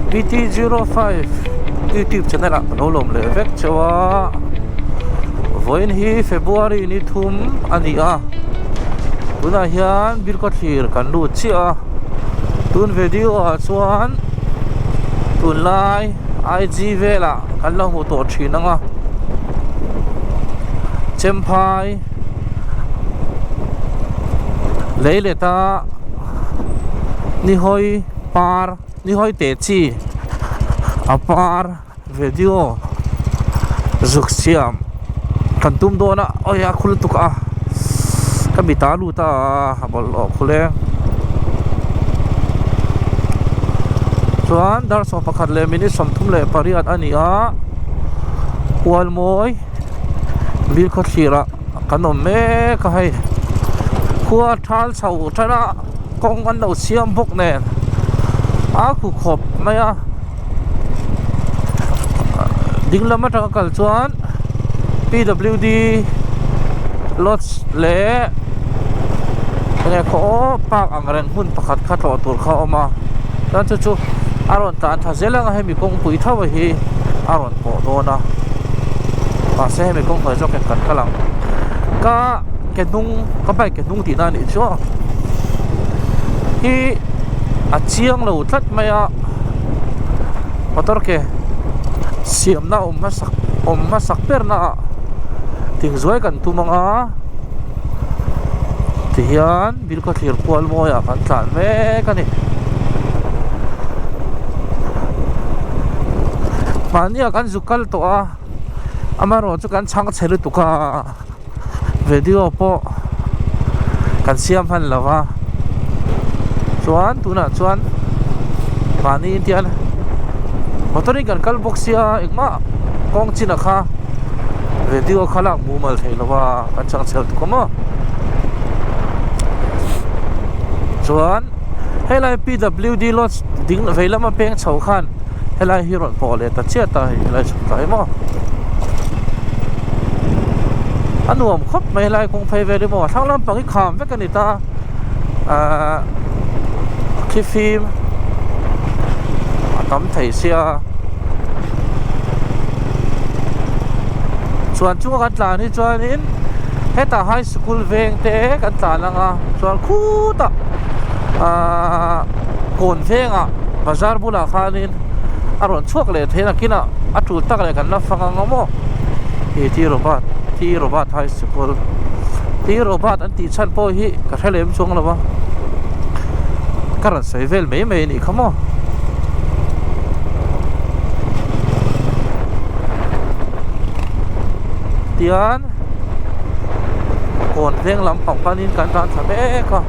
BT05 YouTube channel ah ka lo lawm leh vek chauh a vawiin hi February ni thum a ni a tunah hian Bilkhawthlir kan lut chiah a tun video ah chuan tunlai IG velah kan lo hmu tawh thin ang a Chemphai lei let a nihawi par nihawi teh chi a par video zuk siam kan tum dawn a awi a khul lutuk a ka mit a lut a a bawlhhlawh khul e chuan dar 11 leh minute 38 a ni a kualmawi Bilkhawthlir ah kan awm mek a hei khua thal chho tan a kawng an lo siam bawk nen a khu khawp mai a ding lam atanga kal chuan P W D lodge leh enge khaw aw park ang reng hmun pakhat kha tlawh tur kha a awm a chuan chu chu a rawn tlan thla zel ang a hemi kawngpui tho hi a rawn pawh dawn a mahse hemi kawngpui zawk hian kan kal ang ka ke hnung ka bike ke hnung tihna a nih chu hi a chiang lo tlat mai a motor ke siamna awm hmasak awm hmasak ber na ah thingzuai kan tum ang a tihian Bilkhawthlir kual mawi ah kan tlan mek a ni. Mahnia kan zuk kal tawh a amaherawh chu kan chhang chhe lutuk a video pawh kan siam hman lo va chuan tunah chuan mahni intian motor in kan kal bawk sia engmah kawng chin ah kha video kha lak mumal thei lo va kan chhang chhe lutuk a maw chuan helai P W D lodge ding vei lama peng chho khan helai hi rawn pawh leh ta chiah ta hei helai chhuk ta hi maw a nuam khawp mai helai kawng phei vel hi maw a thlang lampang hi kham vek a ni ta ahh thifim a tam thei sia chuan chunga kan tlan hi chuanin hetah high school veng te kan tlan anga chuan khutah ahh kawn vengah bazar bulah khanin a rawn chhuak leh thei a nakinah a tul tak leh kan la fang ang maw ih T Robert T Robert high school T Robert an tih chhan pawh hi ka hre lem chuang lo va ka rawn sawi vel mai mai a nih kha maw. Tian kawn veng lampang panin kan tlan thla mek a.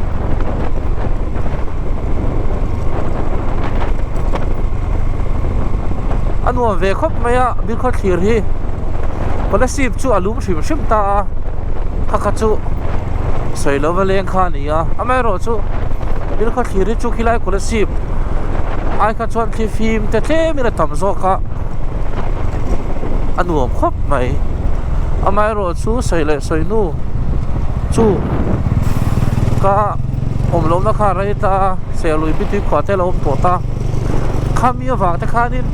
A nuam ve khawp mai a Bilkhawthlir hi Kolasib chu a lum hrim hrim ta a kha kha chu sawi lova leng kha a ni a amaherawh chu Bilkhawthlir hi chu khilai Kolasib ai kha chuan thli fim te tlem in a tam zawk a a nuam khawp mai amaherawh chu sawi leh sawi hnu chu ka awm lohna kha a rei ta a Serlui Pitui khua te a lo awm tawh ta khami avang te khanin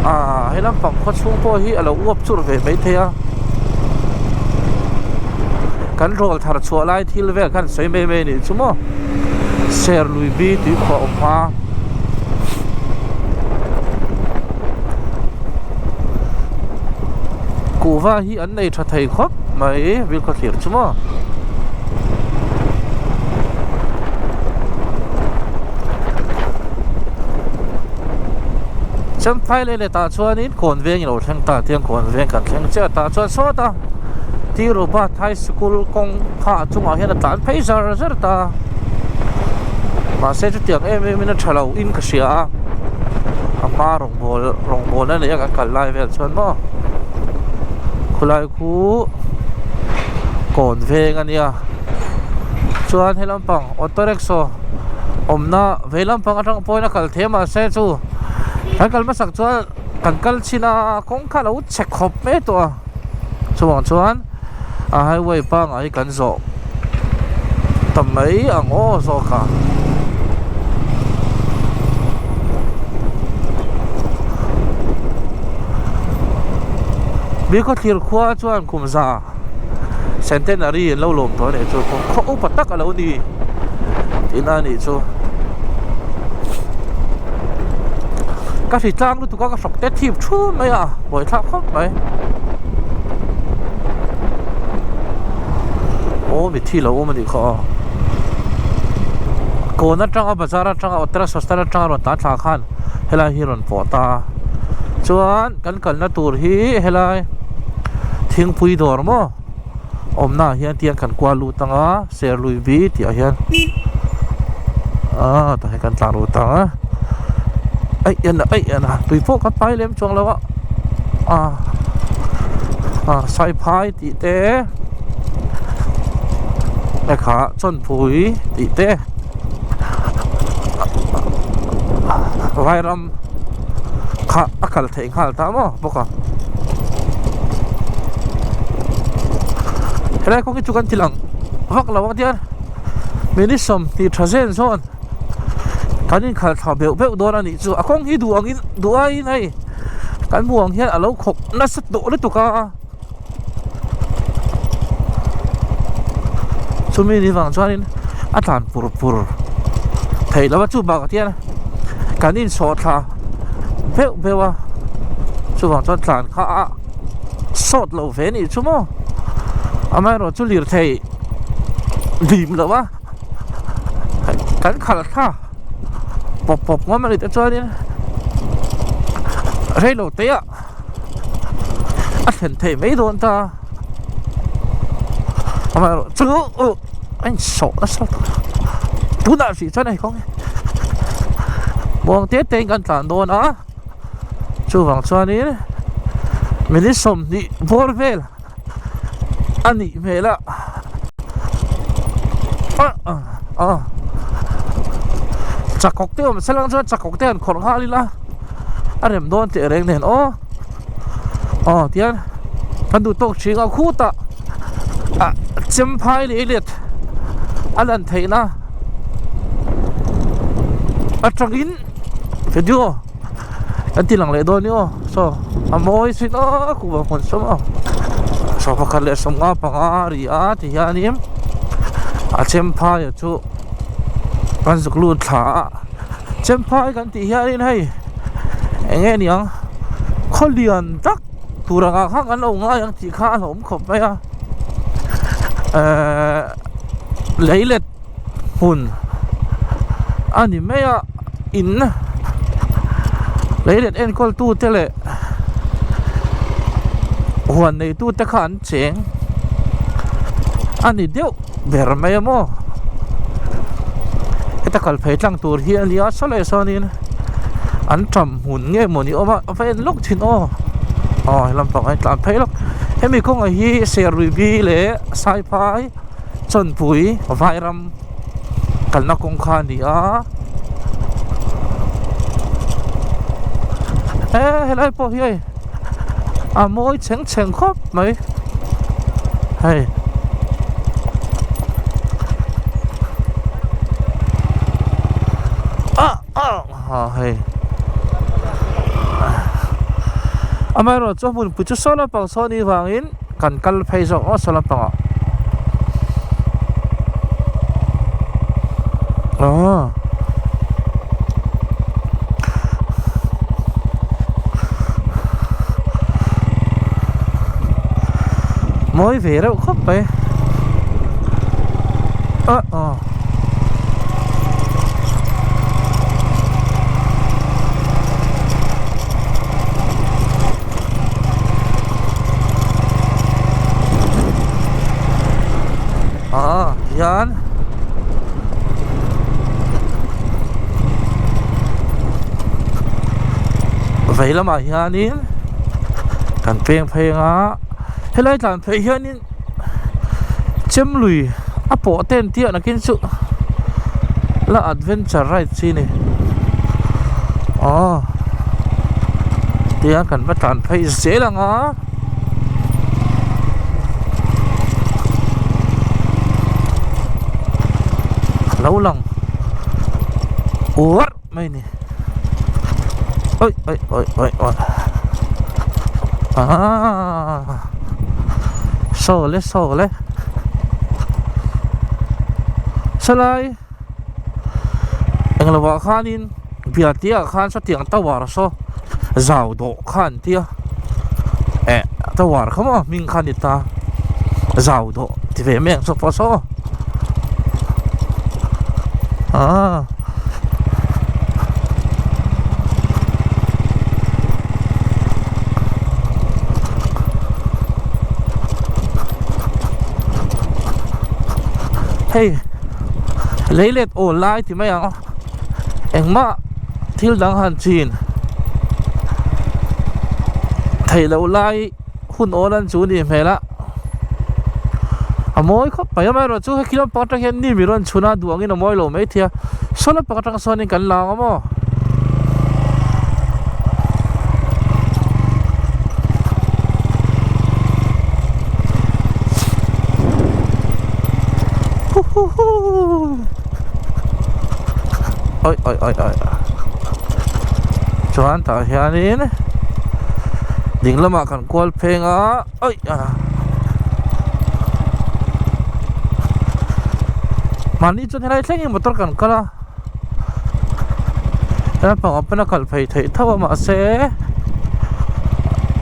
ah he lampang khaw chhung pawh hi a lo uap churh ve maithei a kan rawl thar chhuah lai thil vel khan sawi mai mai a nih chu maw Serlui bi tui khuah awm hma. Kuhva hi an nei tha thei khawp mai Bilkhawthlir chu maw. Champhai leh leh tah chuanin kawn veng ilo thleng ta tiang kawn veng kan thleng chiah tah chuan sawta Tirubat High School kawng kha a chungah hian a tlan phei zar zar ta mahse chutiang em em in a tha lo in ka hria a a hma rawngbawl rawngbawlna nei a kan kal lai vel chuan maw khulai khu kawn veng a nia chuan he lampang auto rickshaw awmna vei lampang atang pawhin a kal thei a mahse chu kan kal hmasak chuan kan kal chhin a kawng kha a lo chhe khawp mai tawh a chuvang chuan a highway pangngai hi kan zawh ta mai ang aw zawk a. Bilkhawthlir khua chuan kum za centenary an lo lawm tawh a nih chu kum khaw upa tak a lo ni tihna a nih chu. Ka hri tlang lutuk a ka hrawk te thip thu mai a buaithlak khawp mai. Aw mitthi lo awm a nih kha aw. Kawn atanga bazar atanga Ottera Sostan atanga rawn tan thla khan helai hi rawn pawh ta a chuan kan kalna tur hi helai thingpui dawr maw awmna ah hian tiang kan kual lut ang a Serlui bi tih ah hian aaa tah hian kan tlan lut ang a aih en a aih en a tui pawh kan pai lem chuang lo a ah ah saiphai tih te ekha chawnpui tih te. Vairam kha a kal theih nghal ta maw bawk a helai kawng hi chu kan ti lang vak lo ang tian minute 20 tha zen zawn kan inkhalh thla beuh beuh dawn a nih chu a kawng hi duh angin duh aiin hei kan hmuh ang hian a lo khawk nasa tawh lutuk a. Chumi ni vang chuanin a tlan pur pur theih loh a chu bakah hian kan insawh thla beuh beuh a chuvang chuan tlan kha a sawt lo ve anih chu maw amaherawh chu lirthei dim loh a kan khalh thla pawp pawp ngawm anih te chuanin reilo te ah. A thlen theih mai dawn ta amaherawh chu a insawh nasa lutuk tunah hrih chuan hei kawng hi muang te te in kan tlan dawn a chuvang chuanin minute 20 bawr vel a nih hmel a ah chakawk te awm se lang chuan chakawk te han khawrh nghal ila. A rem dawn teh reng nen aw aw tihian kan duh tawk thin a khutah ah chem phai leh let a lan theih na atangin video kan ti lang leh dawn ni aw saw a mawi sin aw khuh hmun sawm aw saw pakhat leh 55 ri a ti hianin a chem phai a chu kan zuk lut thla a. Chemphai kan tih hianin hei eng nge niang khaw lian tak tur angah khan kan lo ngai ang tih kha a hlauhawm khawp mai a ehh leilet hmun a ni mai a in leilet enkawl tu te leh huan nei tu te kha an cheng a ni deuh ber mai a maw heta kal phei tlang tur hi a nia saw leh sawnin an ṭam hmun nge maw ni awm a a va en lawk thin aw aw he lampang ah hian tlan phei lawk hemi kawngah hi Serluibi leh Saiphai Chawnpui Vairam kalna kawng kha a ni a he helai pawh hi hei a mawi chheng chheng khawp mai hei. Ah hei amaherawhchu a hmunpui chu saw lampang saw anih vangin kan kal phei zawk aw saw lampangah aw mawi ve reuh khawp mai ah aw. Ah hian vei lamah hianin kan peng phei anga helai tlan phei hianin Chemlui a pawh te an tih nakin chu la adventure ride chi a ni aw tihian kan va tlan phei zel ang a lo lang uarh mai a ni awi awi awi awi awi. Aaa saw le saw le sawlai englo ah khanin biate ah khan sawtiang tower saw zau dawh kha an tia eh tower kha maw hming kha a ni ta zau dawh ti ve mai ang chu pawh saw aaa. Hei lei let awl lai ti mai ang engmah thil dang han chin theih loh lai hun awl an chu nih hmel a a mawi khawp mai amaherawhchu hei khi lampang atang hian ni mi rawn chhun a duh angin a mawi lo maithei a saw lampang atang sawnin kan la ang a maw. Oi oi oi oi chuan tah hianin ding lamah kan kual pheng a oi mahni chuan helai thlengin motor kan kal a naupang pawn a kal phei theih tho a mahse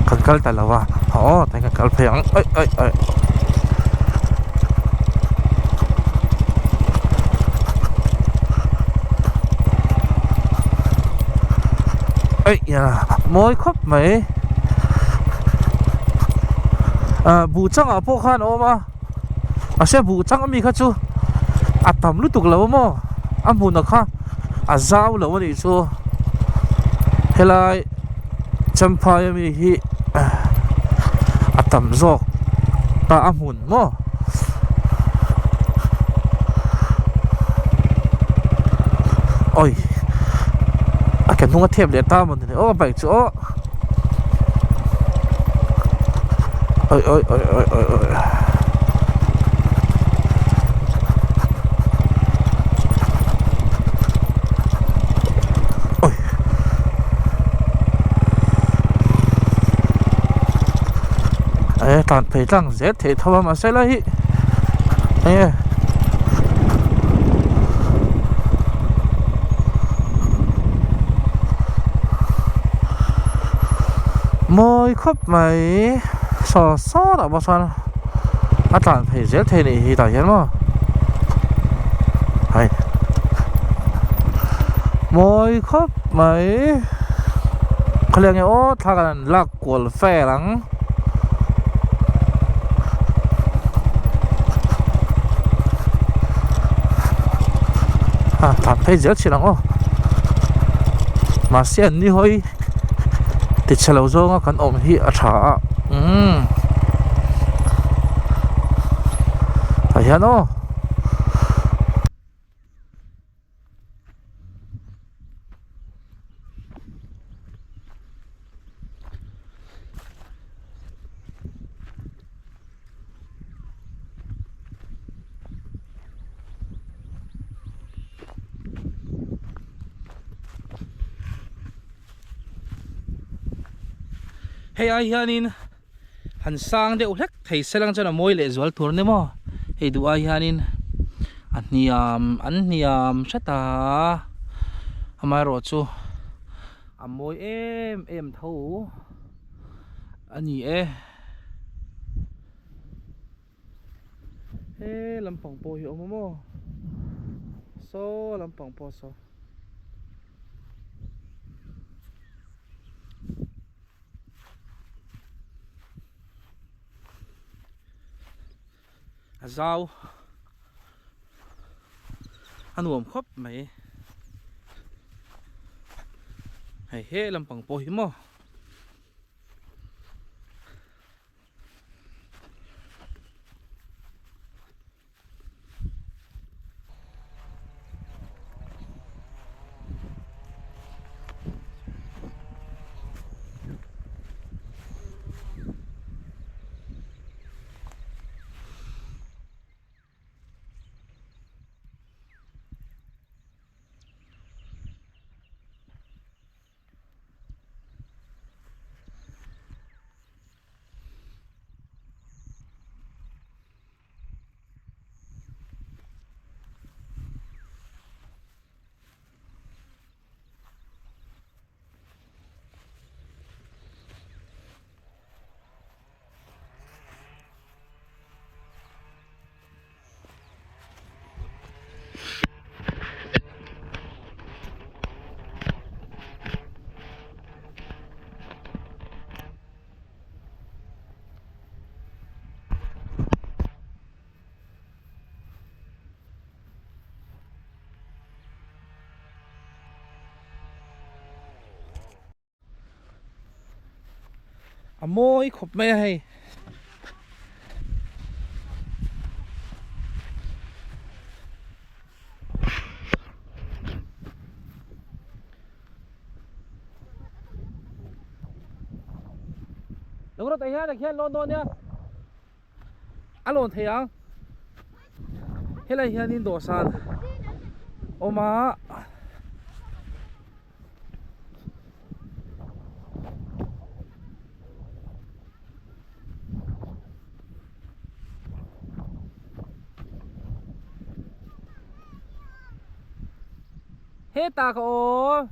kan kal ta lo a aw tah hian kan kal phei ang oi oi oi. Eih mawi khawp mai ah buh changah pawh khan a awm a mahse buh chang ami kha chu a tam lutuk lo a maw a hmunah kha a zau lo a nih chu helai champhai ami hi a tam zawk ta a hmun maw. Oi a ke hnung a thep leh ta maw ni le aw bike chu aw oi oi oi oi oi oi oi e tlan phei tlang zel theih tho a mahse lai hi enge mawi khawp mai saw saw tah pawh sawn a tlan phei zel thei a nih hi tah hian maw hei mawi khawp mai khawleng nge aw thla kan lak kual vel ang. A tlan phei zel thin ang aw mahse an ni hawi ti chhe lo zawnga kan awm hi a tha a umm tah hian aw. Hei ai hianin han sang deuh hlek thei se lang chuan a mawi leh zual tur a ni maw hei duh ai hianin a hniam an hniam hret a amaherawhchu a mawi em em tho a ni e. He lampang pawh hi a awm a maw saw lampang pawh saw. A zau a nuam khawp mai hei he lampang pawh hi maw. A mawi khawp mai a hei. Lo rawh tah hian ah khian lawn dawn nia a lawn thei ang helai hianin dawhsan awm a. Hetah ka awm.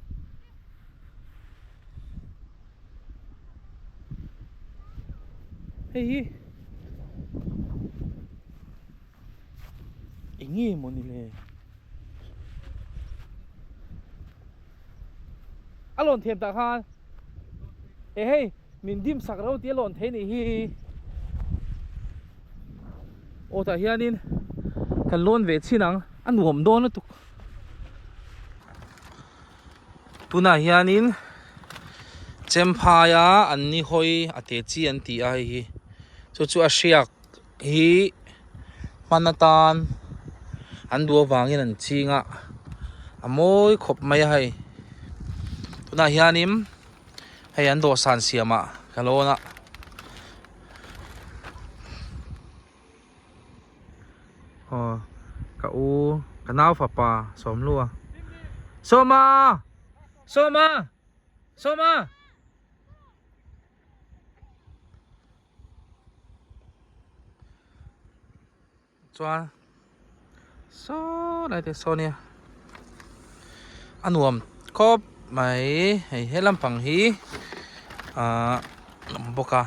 Hei hi eng nge maw ni le? A lawn thiam tah khan e hei min dim sak reuh tih a lawn thei nih hi aw tah hianin kan lawn ve chhin ang a nuam dawn lutuk tunah hianin chemphaia an ni hawi a te chi an ti a hei hi chu chu a hriak hi hman atan an duh avangin an ching a a mawi khawp mai a hei tunah hianin hei an dawhsan siamah ka lawn a. Aw ka u ka nau fapa sawmlua sawma sawma sawma. Chuan saw lai te saw nia a nuam khawp mai hei he lampang hi ahh a awm bawk a.